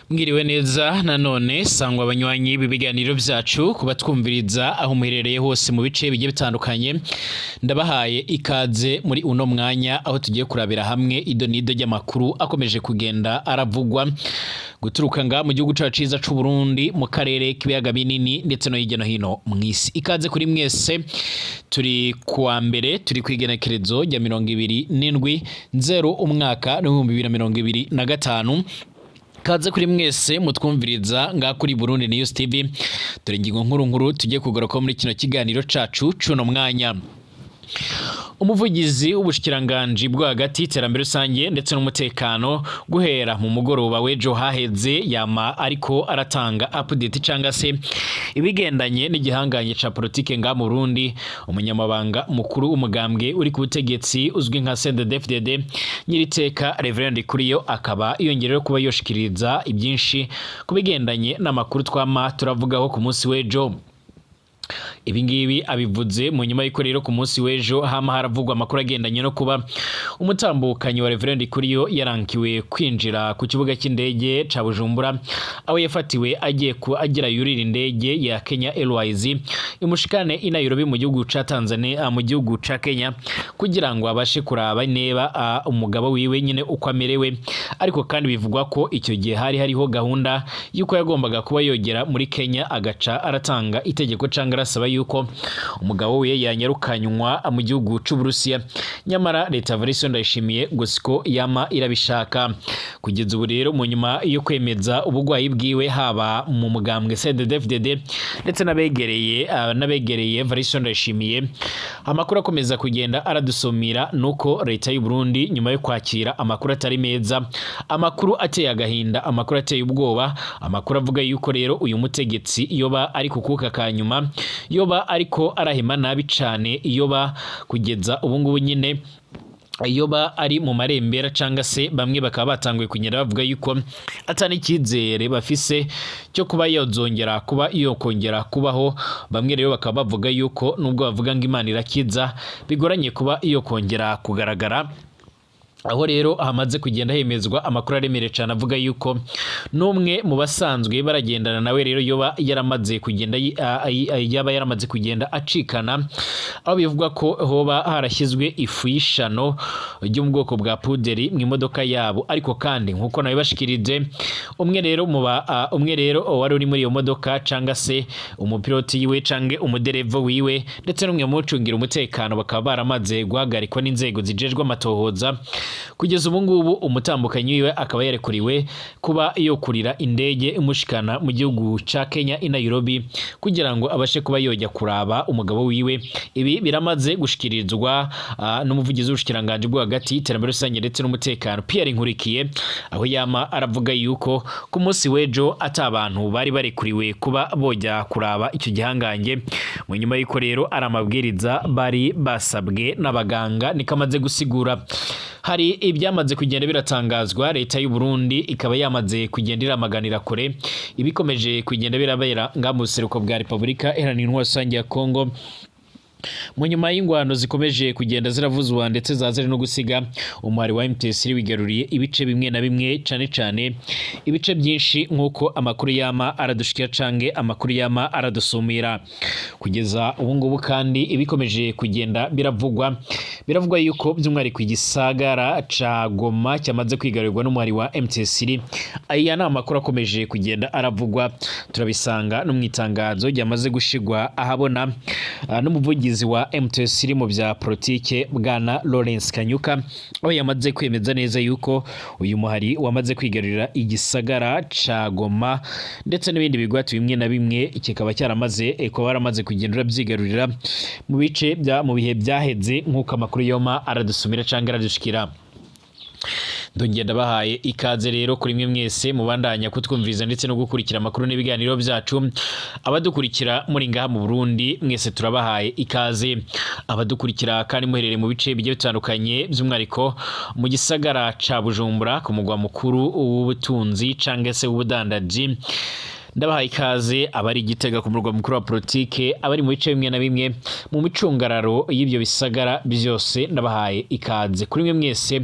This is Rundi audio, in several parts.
Mwiriwe neza nanone sangwa abanywanyi b'ibiganiro vyacu kubatwumviriza aho muherereye hose mu bice bigiye bitandukanye. Ndabahaye ikaze muri uno mwanya aho tugiye kurabira hamwe ido n'ido ry'amakuru akomeje kugenda aravugwa guturuka nga mu gihugu cacu ciza c'u Burundi, mu karere k'ibiyaga binini ndetse no hirya no hino mw'isi. Ikaze kuri mwese. Turi kuwa mbere, turi kw'igenekerezo rya 27 nzero umwaka w'2025. Kaze kuri mwese mutwumviriza ngaha kuri Burundi News TV. Dore ingingo nkuru nkuru tugiye kugaruka muri kino kiganiro cacu cuno mwanya. Umuvugizi w'ubushikiranganji bwo hagati, iterambere rusange ndetse n'umutekano, guhera mu mugoroba w'ejo haheze yama ariko aratanga update canga se ibigendanye n'igihanganye ca politike nga mu Burundi, umunyamabanga mukuru w'umugambwe uri ku butegetsi uzwi nka CNDD-FDD, nyiriteka Reverend Kuriyo, akaba yongereho kuba yoshikiriza ibyinshi ku bigendanye n'amakuru twama turavugaho ku munsi w'ejo. Ibi ngibi abivuze mu nyuma y'uko rero ku munsi w'ejo hama haravugwa amakuru agendanye no kuba umutambukanyi wa Reverend Kuriyo yarankiwe kwinjira ku kibuga cy'indege ca Bujumbura, aho yafatiwe agiye ku agira yurira indege ya Kenya Airways imushikane i Nairobi mu gihugu ca Tanzania, mu gihugu ca Kenya, kugira ngo abashe kuraba neba umugabo wiwe nyine uko amerewe. Ariko kandi bivugwa ko icyo gihe hari hariho gahunda y'uko yagombaga kuba yogera muri Kenya agaca aratanga itegeko canga arasaba yuko umugabo we yanyarukanywa mu gihugu c'Uburusiya. Nyamara leta ya Evariste Ndayishimiye ngo siko yama irabishaka. Kugeza ubu rero, mu nyuma yo kwemeza ubugwayi bwiwe, haba mu mugambwe CNDD-FDD ndetse n'abegereye Evariste Ndayishimiye, amakuru akomeza kugenda aradusumira nuko leta y'u Burundi, nyuma yo kwakira amakuru atari meza, amakuru ateye agahinda, amakuru ateye ubwoba, amakuru avuga yuko rero uyu mutegetsi yoba ari kukuka ka nyuma, yoba ariko arahema nabi cane, yoba kugeza ubu ngubu nyine yoba ari mu marembera, canga se bamwe bakaba batanguye kugenda bavuga yuko atari icyizere bafise cyo kuba yozongera kuba yokongera kubaho. Bamwe rero bakaba bavuga yuko nubwo bavuga ngo Imana irakiza, bigoranye kuba yokongera kugaragara. Aho rero hamaze kugenda hemezwa amakuru aremereye cyane avuga yuko n'umwe mu basanzwe baragendana nawe rero yoba yaramaze kugenda yaba yaramaze kugenda acikana, aho bivugwa ko hoba harashyizwe ifu y'ishano ryo mu bwoko bwa puderi mu imodoka yabo. Ariko kandi nk'uko nabibashikirije, umwe rero wari uri muri iyo modoka, canga se umupiloti yiwe cange umudereva wiwe, ndetse n'umwe mu ucungira umutekano, bakaba baramaze guhagarikwa n'inzego zijejwe amatohoza. Kugeza ubu ngubu umutambukanyi wiwe akaba yarekuriwe kuba yokurira indege imushikana mu gihugu ca Kenya i Nairobi kugira ngo abashe kuba yojya kuraba umugabo wiwe. Ibi biramaze gushikirizwa n'umuvugizi w'ubushikiranganji bwo hagati, iterambere rusange ndetse n'umutekano, Pierre Nkurikiye, aho yama aravuga yuko ku munsi w'ejo ata abantu bari barekuriwe kuba bojya kuraba icyo gihangange, mu nyuma y'uko rero ari amabwiriza bari basabwe n'abaganga. Niko amaze gusigura. Hari ibyamaze kugenda biratangazwa, leta y'u Burundi ikaba yamaze kugenda iramaganira kure ibikomeje kugenda birabera nga mu buseruko bwa Repubulika Iharanira Intwaro Rusange ya Kongo, mu nyuma y'ingwano zikomeje kugenda ziravuzwa ndetse zazari no gusiga umuhari wa M23 wigaruriye ibice bimwe na bimwe, cane cane ibice byinshi, nk'uko amakuru yama aradushikira cange amakuru yama aradusumira kugeza ubu ngubu. Kandi ibikomeje kugenda biravugwa yuko by'umwihariko igisagara ca Goma cyamaze kwigarurirwa n'umuhari wa M23. Aya ni amakuru akomeje kugenda aravugwa, turabisanga no mu itangazo ryamaze gushigwa ahabona n'umuvugizi wa M23 mu bya politike, bwana Lawrence Kanyuka, aho yamaze kwemeza neza yuko uyu muhari wamaze kwigarurira igisagara ca Goma ndetse n'ibindi bigwati bimwe na bimwe, kikaba cyaramaze kuba waramaze kugenda urabyigarurira mu bice bya mu bihe byaheze, nk'uko amakuru yoma aradusumira canke aradushikira. Ndongera bahaye ikaze rero kuri mwe mwese mubandanya kutwumviriza ndetse no gukurikira amakuru n'ibiganiro byacu. Abadukurikira muri ngaha mu Burundi mwese turabahaye ikaze. Abadukurikira kandi muherereye mu bice bigiye bitandukanye, by'umwihariko mu gisagara ca Bujumbura, ku mugwa mukuru w'ubutunzi cange se w'ubudandaji, Ndabahaye ikaze abari Gitega ku murwa mukuru wa politike, abari mu bice bimwe na bimwe mu micungararo y'ibyo bisagara byose, ndabahaye ikaze kuri mwe mwese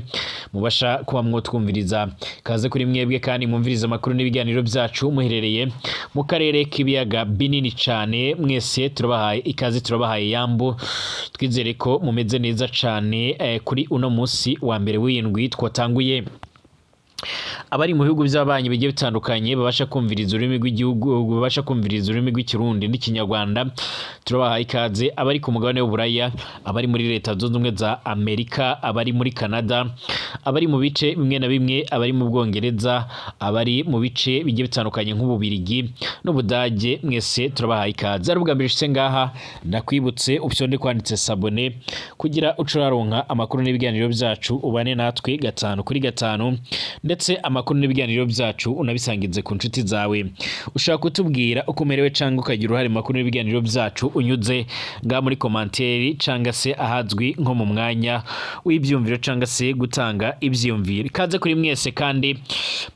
mubasha kuba mwotwumviriza. Ikaze kuri mwebwe kandi mwumviriza amakuru n'ibiganiro byacu muherereye mu karere k'ibiyaga binini cane. Mwese turabahaye ikaze, turabahaye yambu. Twizere ko mumeze neza cane kuri uno musi wa mbere w'indwi twatanguye. Abari mu bihugu by'abanyi bigiye bitandukanye babasha kumviriza ururimi rw'igihugu, babasha kumviriza ururimi rw'Ikirundi n'Ikinyarwanda, turabahaye ikaze. Abari ku mugabane w'Uburaya, abari muri Leta Zunze Ubumwe za Amerika, abari muri Canada, abari mu bice bimwe na bimwe, abari mu Bwongereza, abari mu bice bigiye bitandukanye nk'Ububirigi n'Ubudage, mwese turabahaye ikaze. Ari ubwa mbere ushitse ngaha, ndakwibutse ufyonde kwanditse s'abonner kugira uce uraronka amakuru n'ibiganiro byacu, ubane natwe gatanu kuri gatanu, ndetse amakuru n'ibiganiro byacu unabisangize ku nshuti zawe. Ushobora kutubwira uko umerewe cyangwa ukagira uruhare mu makuru n'ibiganiro byacu unyuze ngaha muri commentaire cyangwa se ahazwi nko mu mwanya w'ibyumviro cyangwa se gutanga ibyiyumviro. Ikaze kuri mwese kandi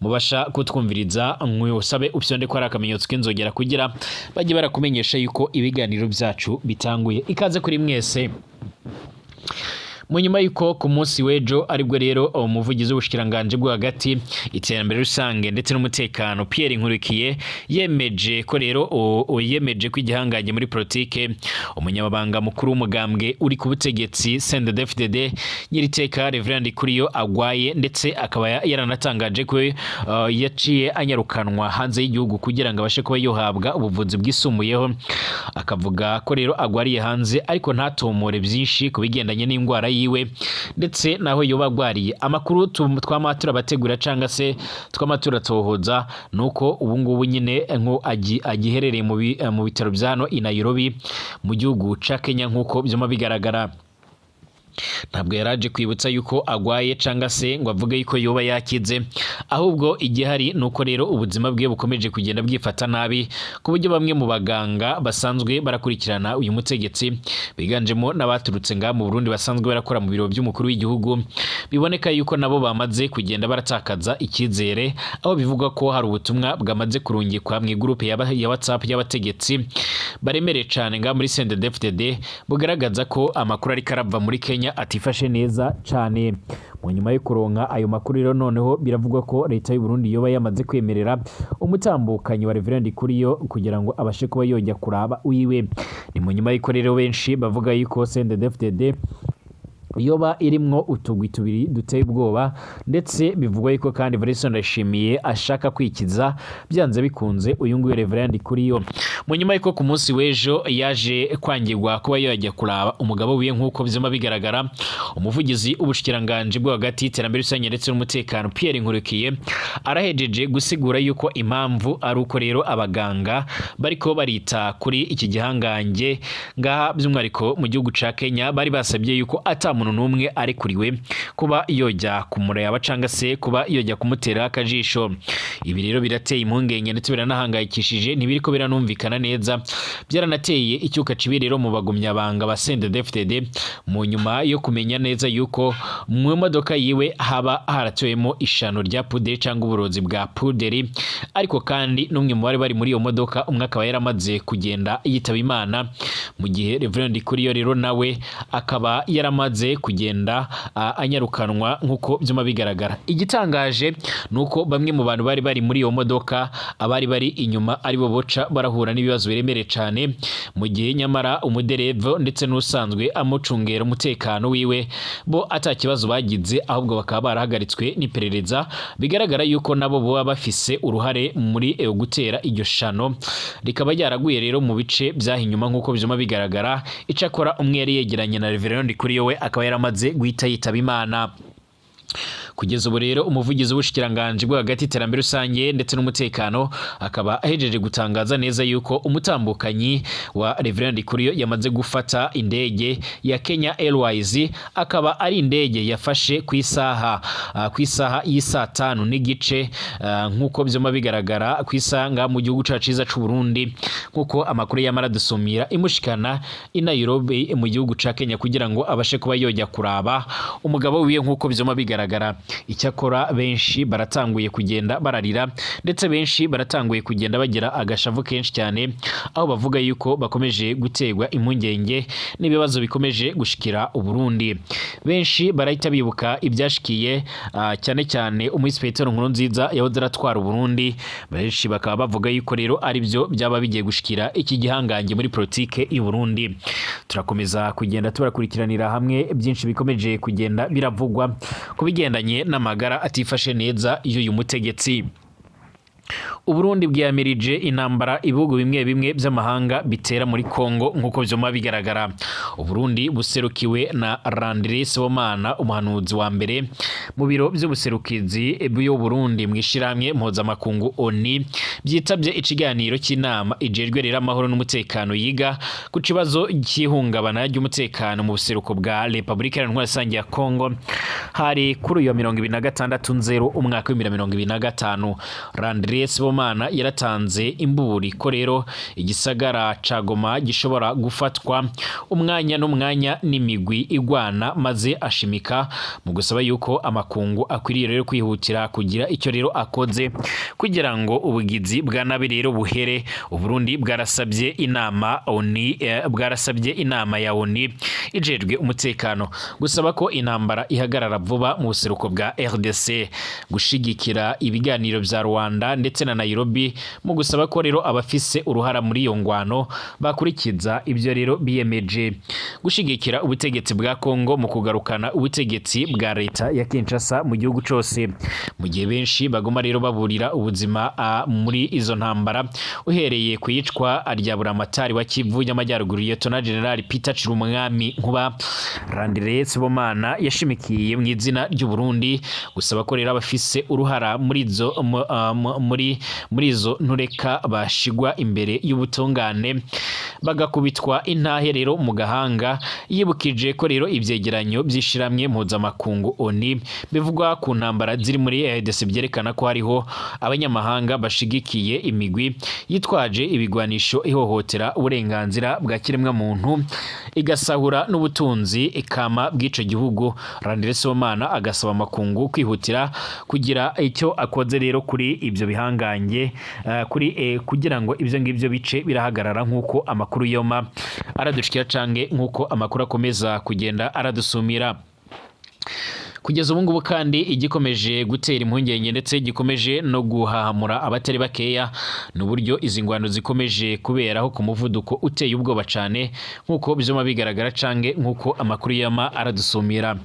mubasha kutwumviriza, nkusabe ufyonde ko ari akamenyetso k'inzogera kugira bajye barakumenyesha yuko ibiganiro byacu bitanguye. Ikaze kuri mwese. Mu nyuma y'uko ku munsi w'ejo aribwo rero umuvugizi w'ubushikiranganje bwo hagati, iterambere rusange ndetse n'umutekano, Pierre Nkurikiye, yemeje ko rero yemeje ko igihangange muri politike, umunyamabanga mukuru w'umugambwe uri ku butegetsi CNDD-FDD, nyiriteka Reverend Ndikuriyo agwaye, ndetse akaba yaranatangaje ko yaciye anyarukanwa hanze y'igihugu kugira ngo abashe kuba yohabwa ubuvuzi bwisumbuyeho. Akavuga ko rero agwariye hanze, ariko ntatomore byinshi ku bigendanye n'indwara yiwe ndetse naho yoba agwariye. Amakuru twama turabategura cyangwa se twama turatohoza nuko ubu ngubu nyine nko agiherereye mu bitaro bya hano i Nairobi mu gihugu ca Kenya nk'uko byuma bigaragara. Ntabwo yaraje kwibutsa yuko agwaye cyangwa se ngo avuge yuko yoba yakize, ahubwo igihari ni uko rero ubuzima bwe bukomeje kugenda bwifata nabi, ku buryo bamwe mu baganga basanzwe barakurikirana uyu mutegetsi, biganjemo n'abaturutse ngaha mu Burundi basanzwe barakora mu biro by'umukuru w'igihugu, biboneka yuko nabo bamaze kugenda baratakaza icyizere, aho bivugwa ko hari ubutumwa bwamaze kurungikwa mu igurupe ya WhatsApp y'abategetsi baremereye cyane ngaha muri CNDD-FDD, bugaragaza ko amakuru ariko arava muri Kenya atifashe neza cyane. Mu nyuma yo kuronka ayo makuru rero, noneho biravugwa ko leta y'u Burundi yoba yamaze kwemerera umutambukanyi wa Reverend Ndikuriyo kugira ngo abashe kuba yojya kuraba uyiwe. Ni mu nyuma y'uko rero benshi bavuga yuko CNDD-FDD yoba irimwo utugwi tubiri duteye ubwoba, ndetse bivugwa yuko kandi Evariste Ndayishimiye ashaka kwikiza byanze bikunze uyu nguyu Reverend Ndikuriyo. Mu nyuma y'uko ku munsi w'ejo yaje kwangirwa kuba yajya kuraba umugabo wiwe nk'uko byuma bigaragara, umuvugizi w'ubushikiranganje bwo hagati, iterambere rusange ndetse n'umutekano, Pierre Nkurikiye, arahejeje gusigura yuko impamvu ari uko rero abaganga bariko barita kuri iki gihangange ngaha by'umwihariko mu gihugu ca Kenya bari basabye yuko ata muntu n'umwe arekuriwe kuba yojya kumureba cyangwa se kuba yojya kumutera akajisho. Ibi rero birateye impungenge ndetse biranahangayikishije, ntibiriko biranumvikana neza, byaranateye icyuka kibi rero mu bagumyabanga ba CNDD-FDD, mu nyuma yo kumenya neza yuko mu modoka yiwe haba haratewemo ishano rya puderi cyangwa uburozi bwa puderi, ariko kandi n'umwe mu bari bari muri iyo modoka umwe akaba yaramaze kugenda yitaba Imana, mu gihe Reverend Ndikuriyo rero nawe akaba yaramaze kugenda anyarukanwa nk'uko byuma bigaragara. Igitangaje ni uko bamwe mu bantu bari bari muri iyo modoka, abari bari inyuma, aribo boca barahura n'ibibazo biremereye cyane, mu gihe nyamara umudereva ndetse n'usanzwe amucungera umutekano wiwe bo ata kibazo bagize, ahubwo bakaba barahagaritswe n'iperereza. Bigaragara yuko nabo baba bafise uruhare muri gutera iryo shano, rikaba ryaraguye rero mu bice by'aho inyuma nk'uko byuma bigaragara. Icakora umwe yari yegeranye na Reverend Ndikuriyo we akaba yaramaze guhita yitaba Imana. Kugeza ubu rero umuvugizi w'ubushikiranganje bwo hagati, iterambere rusange ndetse n'umutekano akaba ahejeje gutangaza neza yuko umutambukanyi wa Reverend Ndikuriyo yamaze gufata indege ya Kenya Airways, akaba ari indege yafashe ku isaha y'isaa 5:30 nk'uko byuma bigaragara ku isaha ngaha mu gihugu cacu ciza c'u Burundi, nk'uko amakuru yamara dusumira, imushikana i Nairobi mu gihugu ca Kenya kugira ngo abashe kuba yojya kuraba umugabo wiwe nk'uko byuma bigaragara. Icyakora benshi baratanguye kugenda bararira, ndetse benshi baratanguye kugenda bagira agashavu kenshi cyane, aho bavuga yuko bakomeje guterwa impungenge n'ibibazo bikomeje gushikira Uburundi. Benshi barahita bibuka ibyashikiye cyane cyane umuhisi Petero Nkurunziza yahoze aratwara Uburundi. Benshi bakaba bavuga yuko rero ari byo byaba bigiye gushikira iki gihangange muri politike y'u Burundi. Turakomeza kugenda turakurikiranira hamwe byinshi bikomeje kugenda biravugwa ku bigendanye n'amagara atifashe neza y'uyu mutegetsi. Uburundi bwiyamirije intambara ibihugu bimwe bimwe by'amahanga bitera muri Kongo nk'uko vyoma bigaragara. Uburundi buserukiwe na Landry Sibomana, umuhanuzi wa mbere mu biro vy'ubuserukizi bw'u Burundi mw'ishirahamwe mpuzamakungu ONU, vyitabye ikiganiro cy'inama ijejwe rero amahoro n'umutekano yiga ku kibazo cy'ihungabana ry'umutekano mu buseruko bwa Republika Iharanira Rusange ya Kongo. Hari kuri uyu wa 26 Nzero umwaka w'2025. Landry Sibomana yaratanze imburi ko rero igisagara ca Goma gishobora gufatwa umwanya n'umwanya n'imigwi igwana, maze ashimika mu gusaba yuko amakungu akwiriye rero kwihutira kugira icyo rero akoze kugira ngo ubugizi bwa nabi rero buhere. Uburundi bwarasabye inama ONU, bwarasabye inama ya ONU ijejwe umutekano gusaba ko intambara ihagarara vuba mu buseruko bwa RDC, gushigikira ibiganiro vya Rwanda ndetse na Nairobi mu gusaba ko rero abafise uruhara muri iyo ngwano bakurikiza ibyo rero biyemeje, gushigikira ubutegetsi bwa Kongo mu kugarukana ubutegetsi bwa leta ya Kinshasa mu gihugu cose, mu gihe benshi baguma rero baburira ubuzima muri izo ntambara, uhereye ku yicwa rya Buramatari wa Kivu y'Amajyaruguru, Lieutenant General Peter Cirumwami Nkuba. Landry Sibomana yashimikiye mu izina ry'u Burundi gusaba ko rero abafise uruhara muri izo ntureka bashigwa imbere y'ubutungane, bagakubitwa intahe rero mu gahanga. Yibukije ko rero ivyegeranyo vy'ishiramwe mpuzamakungu ONU bivugwa ku ntambara ziri muri RDC byerekana ko hariho abanyamahanga bashigikiye imigwi yitwaje ibigwanisho ihohotera uburenganzira bwa kiremwa muntu, igasahura n'ubutunzi ikama bw'ico gihugu. Landry Sibomana agasaba amakungu kwihutira kugira icyo akoze rero kuri ibyo bihangange, kuri kugira ngo ibyo ngibyo bice birahagarara, nk'uko amakuru yoma aradushikira cange nk'uko amakuru akomeza kugenda aradusumira kugeza ubu ngubu. Kandi igikomeje gutera impungenge ndetse gikomeje no guhahamura abatari bakeya ni uburyo izi ngwano zikomeje kuberaho ku muvuduko uteye ubwoba cyane, nk'uko byuma bigaragara cange nk'uko amakuru yama aradusumira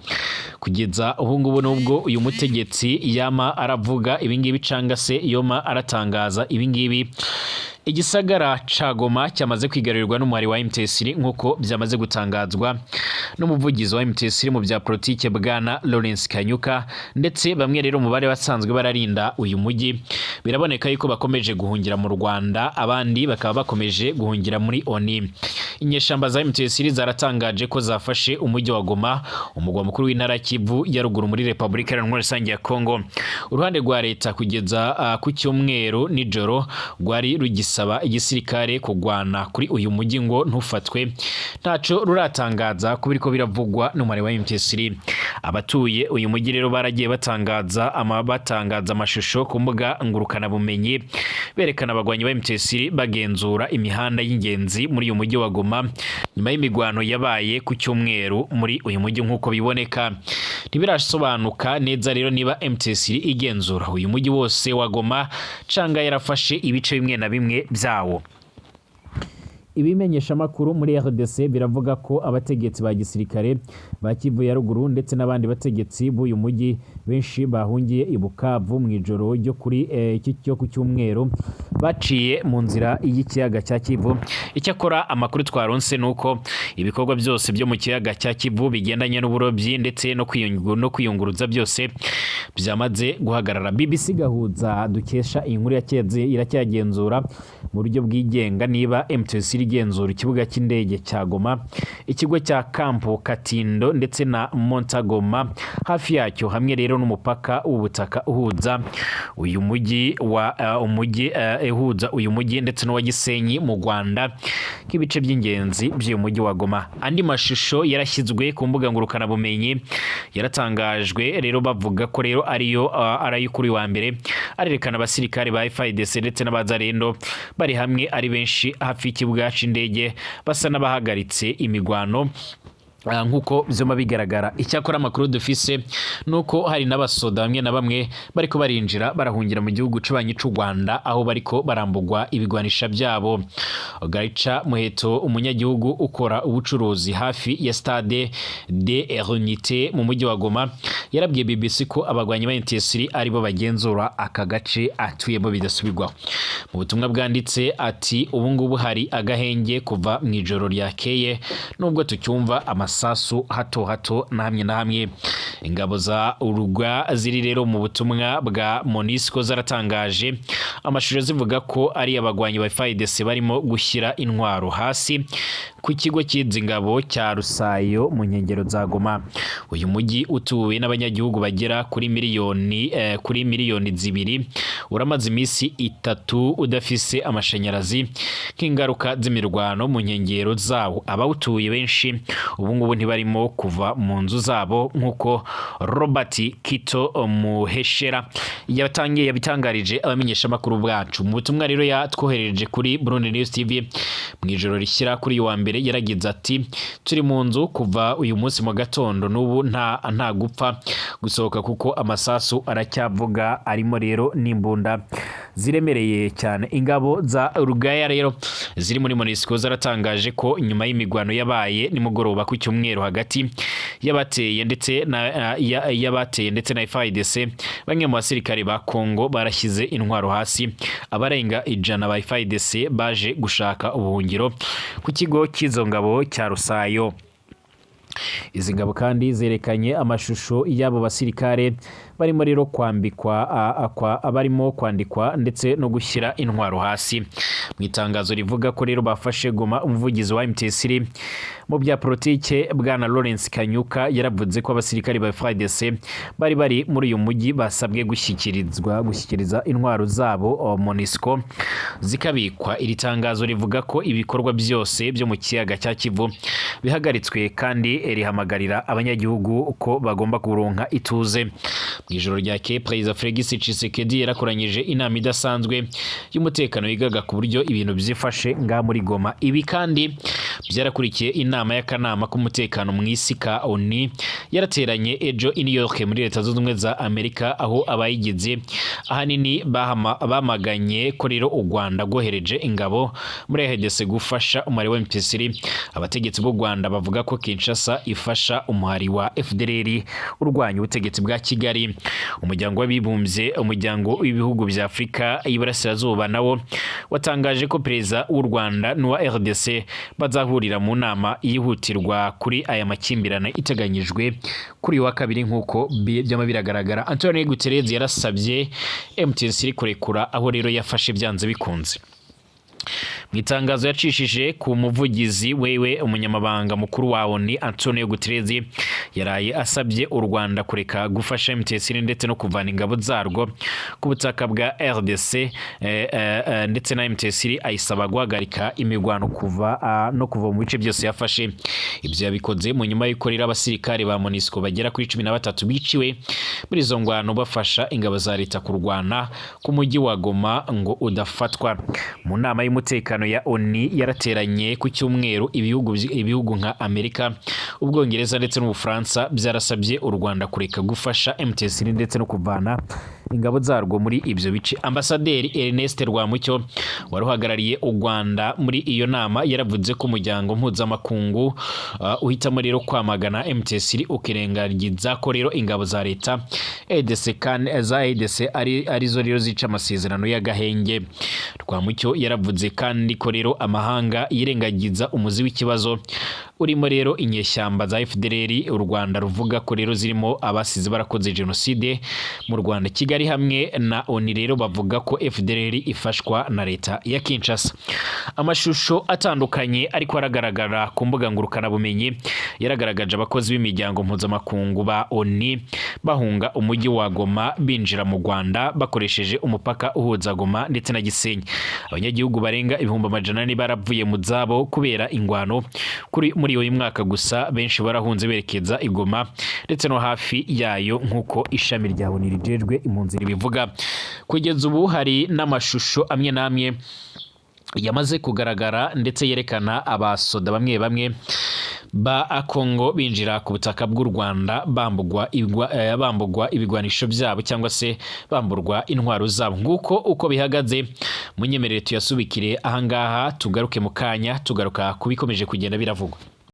kugeza ubu ngubu. Nubwo uyu mutegetsi yama aravuga ibingibi canga se yoma aratangaza ibingibi, igisagara ca Goma cyamaze kwigarurirwa n'umuhari wa M23, nk'uko byamaze gutangazwa n'umuvugizi wa M23 mu bya politike, bwana Lawrence Kanyuka. Ndetse bamwe rero mu bari basanzwe bararinda uyu mujyi biraboneka yuko bakomeje guhungira mu Rwanda, abandi bakaba bakomeje guhungira muri ONU. Inyeshamba za M23 zaratangaje ko zafashe umujyi wa Goma, umugwa mukuru w'intara ya Kivu ya ruguru muri Republika Iharanira Rusange ya Kongo. Uruhande rwa leta kugeza ku cyumweru nijoro rwari rugisaba igisirikare kugwana kuri uyu mujyi ngo ntufatwe. Ntaco ruratangaza ko biriko biravugwa n'umubare wa M23. Abatuye uyu mujyi rero baragiye batangaza amashusho ku mbuga ngurukanabumenyi berekana abagwanyi ba M23 bagenzura imihanda y'ingenzi muri uyu mujyi wa Goma nyuma y'imigwano yabaye ku cyumweru muri uyu mujyi. Nk'uko biboneka, ntibirasobanuka neza rero niba M23 igenzura uyu mujyi wose wa Goma canga yarafashe ibice bimwe na bimwe byawo. Ibimenyeshamakuru muri RDC biravuga ko abategetsi ba gisirikare ba Kivu ya ruguru ndetse n'abandi bategetsi b'uyu mujyi benshi bahungiye i Bukavu mu ijoro ryo kuri iki cyo ku cyumweru, baciye mu nzira y'ikiyaga cya Kivu. Icyakora amakuru twaronse nuko ibikorwa byose byo mu kiyaga cya Kivu bigendanye n'uburobyi ndetse no kwiyunguruza byose byamaze guhagarara. BBC Gahuza dukesha iyi nkuru yakeze iracyagenzura mu buryo bwigenga niba M23 M23 igenzura ikibuga cy'indege cya Goma, ikigo cya Campo Katindo ndetse na Montagoma hafi yacyo, hamwe rero n'umupaka w'ubutaka uhuza uyu mujyi wa umujyi uhuza uyu mujyi ndetse n'uwa Gisenyi mu Rwanda nk'ibice by'ingenzi by'uyu mujyi wa Goma. Andi mashusho yarashyizwe ku mbuga ngurukanabumenyi, yaratangajwe rero bavuga ko rero ariyo ari ayo kuri wa mbere, arerekana abasirikare ba FARDC ndetse n'abazarendo bari hamwe ari benshi hafi y'ikibuga c'indege, basa n'abahagaritse imigwano. Nk'uko vyoma bigaragara. Icyakora amakuru dufise nuko hari n'abasoda bamwe na bamwe bariko barinjira barahungira mu gihugu c'abanyi c'u Rwanda, aho bariko barambugwa ibigwanisha byabo. Gaica Muheto, umunyagihugu ukora ubucuruzi hafi ya Stade de l'Unité mu mujyi wa Goma, yarabwiye BBC ko abagwanyi ba M23 aribo bagenzura aka gace atuyemo bidasubirwaho. Mu butumwa bwanditse ati: "Ubu ngubu hari agahenge kuva mu ijoro ryakeye, nubwo tucyumva amasasu hato hato na hamwe na hamwe." Ingabo za Uruguay ziri rero mu butumwa bwa MONUSCO zaratangaje amashusho zivuga ko ari abagwanyi ba FARDC barimo gushyira intwaro hasi ku kigo cy'izi ngabo cya Rusayo mu nkengero za Goma. Uyu mujyi utuwe n'abanyagihugu bagera kuri miliyoni kuri 2 miliyoni, uramaze iminsi 3 udafise amashanyarazi nk'ingaruka z'imirwano mu nkengero zawo. Abawutuye benshi ubu ngubu ntibarimo kuva mu nzu zabo, nk'uko Robert Kito Muheshera yatangiye yabitangarije abamenyeshamakuru bwacu mu butumwa rero yatwoherereje kuri Burundi News TV mu ijoro rishyira kuri uyu wa mbere. Yaragize ati: "Turi mu nzu kuva uyu munsi mu gatondo, n'ubu nta gupfa gusohoka kuko amasasu aracyavuga, arimo rero n'imbunda ziremereye cyane." Ingabo za Rugaya rero ziri muri MONUSCO zaratangaje ko nyuma y'imigwano yabaye nimugoroba ku cyumweru hagati y'abateye ndetse na FARDC, bamwe mu basirikare ba Congo barashyize intwaro hasi. Abarenga 100 ba FARDC baje gushaka ubuhungiro ku kigo cy'izo ngabo cya Rusayo. Izi ngabo kandi zerekanye amashusho y'abo basirikare barimo rero kwambikwa barimo kwandikwa ndetse no gushyira intwaro hasi. Mu itangazo rivuga ko rero bafashe Goma, umuvugizi wa M23 mu bya politike, bwana Lawrence Kanyuka, yaravuze ko abasirikare ba FARDC bari muri uyu mujyi basabwe gushyikiriza intwaro zabo MONUSCO zikabikwa. Iri tangazo rivuga ko ibikorwa byose byo mu kiyaga cya Kivu bihagaritswe, kandi rihamagarira abanyagihugu ko bagomba kuronka ituze. Mu ijoro ryakeye, Perezida Felix Tshisekedi yarakoranyije inama idasanzwe y'umutekano yigaga ku buryo ibintu byifashe ngaha muri Goma. Ibi kandi byarakurikiye inama y'akanama k'umutekano mu isi ka ONU yarateranye ejo i New York muri Leta Zunze Ubumwe za Amerika, aho abayigize ahanini bamaganye ko rero u Rwanda rwohereje ingabo muri RDC gufasha umubare wa M23. Abategetsi b'u Rwanda bavuga ko Kinshasa ifasha umuhari wa FDLR urwanya ubutegetsi bwa Kigali. Umuryango w'abibumbye, umuryango w'ibihugu bya Afurika y'Iburasirazuba nawo watangaje ko perezida w'u Rwanda n'uwa RDC bazahurira mu nama yihutirwa kuri aya makimbirane iteganyijwe kuri uyu wa kabiri, nk'uko byama biragaragara. Antonio Guterres yarasabye M23 kurekura aho rero yafashe byanze bikunze. Mu itangazo yacishije ku muvugizi wewe, umunyamabanga mukuru wa ONU Antonio Guterres yaraye asabye u Rwanda kureka gufasha M23 ndetse no kuvana ingabo zarwo ku butaka bwa RDC, ndetse na M23 ayisaba guhagarika imirwano kuva no kuva mu bice byose yafashe. Ibyo yabikoze mu nyuma y'uko rero abasirikare ba MONUSCO bagera kuri 13 biciwe muri izo ngwano bafasha ingabo za leta kurwana ku mujyi wa Goma ngo udafatwa. Mu nama y'umutekano ya ONU yarateranye ku cyumweru, ibihugu nka Amerika, Ubwongereza ndetse n'Ubufaransa byarasabye u Rwanda kureka gufasha M23 ndetse no kuvana ingabo zarwo muri ibyo bice. Ambasaderi Ernest Rwamucyo wari uhagarariye u Rwanda muri iyo nama yaravuze ko umuryango mpuzamakungu uhitamo rero kwamagana M23 ukirengagiza ko rero ingabo za leta RDC kandi za RDC ari arizo rero zica amasezerano y'agahenge. Rwamucyo yaravuze kandi ko rero amahanga yirengagiza umuzi w'ikibazo. Urimo rero inyeshyamba za FDLR u Rwanda ruvuga ko rero zirimo abasize barakoze jenoside mu Rwanda. Kigali hamwe na ONU rero bavuga ko FDLR ifashwa na leta ya Kinshasa. Amashusho atandukanye ariko aragaragara ku mbuga ngurukanabumenyi yaragaragaje abakozi b'imiryango mpuzamakungu ba ONU bahunga umujyi wa Goma binjira mu Rwanda bakoresheje umupaka uhuza Goma ndetse na Gisenyi. Abanyagihugu barenga 400,000 baravuye mu zabo kubera ingwano kuri muri uyu mwaka gusa. Benshi barahunze berekeza i Goma ndetse no hafi yayo, nk'uko ishami rya ONU rijejwe impunzi ribivuga. Kugeza ubu hari n'amashusho amwe n'amwe yamaze kugaragara ndetse yerekana abasoda bamwe bamwe ba Kongo binjira ku butaka bw'u Rwanda bambugwa ibigwanisho byabo cyangwa se bamburwa intwaro zabo. Nguko uko bihagaze. Munyemerere tuyasubikire ahangaha, tugaruke mu kanya, tugaruka kubikomeje kugenda biravugwa.